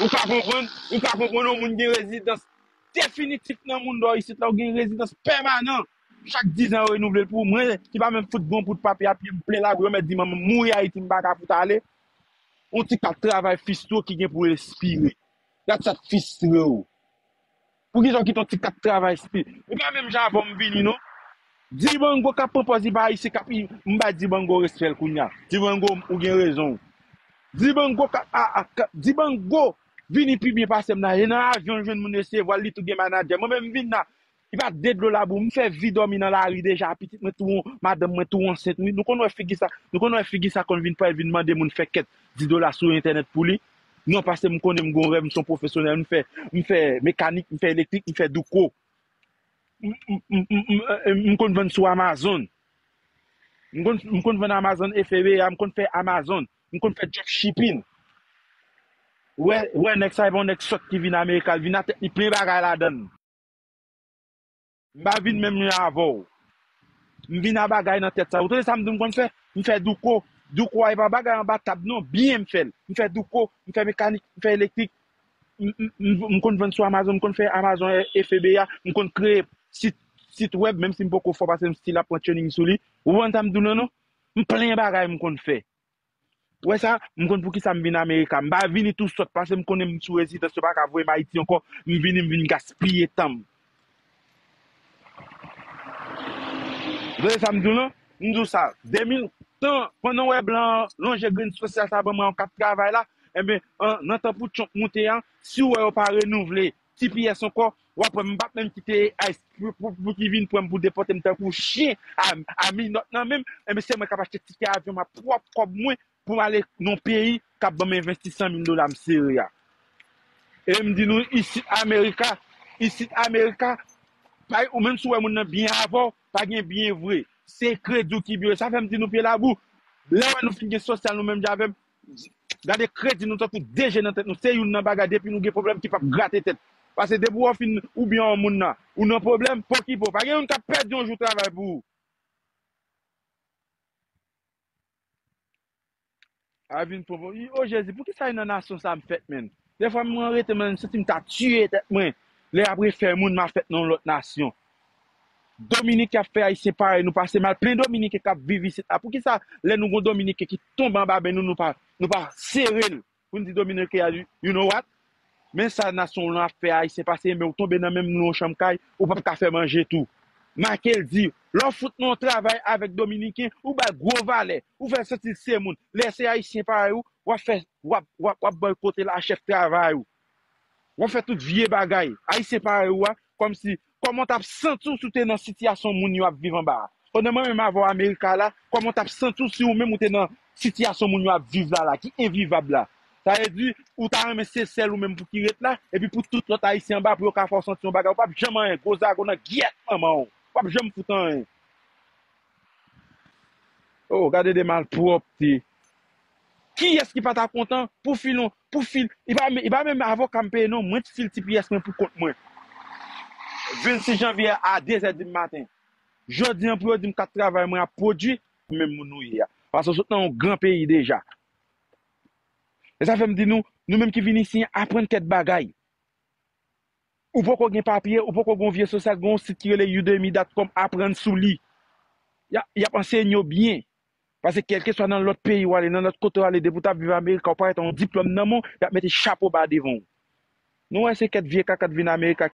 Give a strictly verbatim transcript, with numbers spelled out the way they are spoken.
Ou ka konprann? Ou ka konprann yon moun gen rezidans definitif nan Mundo isit la, ou gen rezidans pèmanan. Chak diz an, yo renouvle l pou ou. Mwen, ki pa menm fout gon poud papye a pye m plen labou, yo mèt di m mouri Ayiti, m pa ka fout ale. Yon ti kat travay fistwo ki gen pou espire. Gad sa k fistre w. Poukisa w kite yon ti kat travay espire? Li pa menm jan avè w m vini, non. Dibango k ap pran pòz li pa ayisyen k ap, m bay Dibango respè l kounye a. Dibango, ou gen rezon w. Dibango k ap, a, a, k ap, Dibango vini pi byen pase m la. E nan avyon l jwenn moun resevwa l, li tou gen manadjè. Mwen menm m vin la, li pa de dlo labou. M fè vi dòmi nan lari deja. Pitit mwen tou, madanm mwen tou ansent, wi. Nou konn wè figi sa, nou konn wè figi sa konn vin pral vin mande moun fè kèt dis dola sou entènèt pou li. Non, paske m konnen m gon rèv, m se yon pwofesyonèl, m fè, m fè mekanik, m fè elektrik, m fè douko. M, m, m, m, m, m konn vann sou Amazon. M konn, m konn vann Amazon F B A, m konn fè Amazon, m konn fè dropshipping. Wè, wè, nèg sa e pa yon nèg sòt ki vin Amerika, l vin a tèt li plen bagay ladan l. M pa vin menm jan avè w. M vin a bagay nan tèt sa. Ou tande sa m di w m konn fè? M fè douko. Douko a e pa bagay anba tab non, byen m fè l. M fè douko, m fè mekanik, m fè elektrik. M, m, m, m konn vann sou Amazon, m konn fè Amazon F B A, m konn kreye sit, sit wèb, menm si m poko fò paske m still ap pran training sou li. Ou konprann sa m di w lan non? M plen bagay m konn fè. Ou wè sa, m konn poukisa m vin Amerika. M pa vini tou sòt paske m konnen m sou rezidans, yo pa ka voye m Ayiti ankò. M vini, m vin gaspiye tan m. Ou tande sa m di w lan? M di w sa, de mil, tan, pandan w wè blan an lonje grenn sosyal sa ban mwen yon kat travay la, enben, an, nan tan pou Trump moute an, si w wè yo pa renouvle T P S ankò, w ap wè m p ap menm kite ICE pou, pou, pou ki vin pran m pou depòte m tankou chen a, a minòt nan men m, enben se mwen k ap achte tikè avyon m a pwòp kòb mwen pou m ale nan yon peyi k ap ban m envestisan mil dola m sere a. E m di nou, isit Amerika, isit Amerika, pa, ou menm si w wè moun nan byen avè w, pa gen byen vre. Se kredi w ki byen. Sa fè m di nou pye labou. Lè w wè nou fin gen sosyal nou menm jan avè m, gade kredi nou tankou de je nan tèt nou. Se youn nan bagay depi nou gen pwoblèm ki p ap grate tèt. Paske depi w fin oubyen yon moun nan, ou nan pwoblèm, pòkipe w. Pa gen youn k ap pèdi yon jou travay pou ou. A vin pwopo, o Jezi, poukisa e nan nasyon sa m fèt, menn? Defwa mwen rete, mwen santi m ta tiye tèt mwen. Lè y ap refè moun, m a fèt nan yon lòt nasyon. Dominiken ap fè Ayisyen parèy nou pase mal. Plen Dominiken k ap viv isit la. Poukisa lè nou gon Dominiken ki tonbe anba men nou, nou pa, nou pa sere l pou n di Dominiken a, you, you know what? Men sa nasyon w lan ap fè Ayisyen pase, men w tonbe nan men m nan yon chanm kay, ou p ap ka fè manje tou. Michael di, lè w fout nan yon travay avèk Dominiken, ou ba l gwo valè, ou fè l santi l se moun. Lè se Ayisyen parèy ou, w ap fè, w ap, w ap, w ap bòykote l a chèf travay ou. W ap fè tout vye bagay. Ayisyen parèy ou a, kòmsi, kòman w t ap santi w si w te nan sitiyasyon moun yo ap viv anba a? Pandan mwen menm avè w Amerika la, kòman w t ap santi w si ou menm ou te nan sitiyasyon moun yo ap viv la la, ki envivab la? Sa vle di, ou ta renmen se sèl ou menm pou ki ret la, epi pou tout lòt Ayisyen anba, pou yo ka fè w santi yon bagay, ou p ap janm anyen, gwo zago nan gyèt manman w, ou p ap janm fout anyen. Oh, gade de malpwòpte. Kiyès ki pa ta kontan pou fil yon, pou fil, li pa, li pa menm avoka m peye non, mwen t fil T P S mwen pou kont mwen. Vennsis janvye a de zè di maten. Jodi an pou yo di m kat travay mwen ap pwodui, menm moun ou ye a. Paske w sot nan yon gran peyi deja. E sa fè m di nou, nou menm ki vin isi, aprann kèk bagay. Ou poko gen papye, ou poko gen yon vye sosyal, gen yon sit ki rele udemy dot com, aprann sou li. Y a, y ap ansenye w byen. Paske kèlkeswa nan lòt peyi w ale, nan lòt kote w ale, depi w t ap viv Amerika, ou parèt yon diplòm nan men w, y ap mete chapo ba devan w. Nou wè se kèk vye kaka k vin Amerika,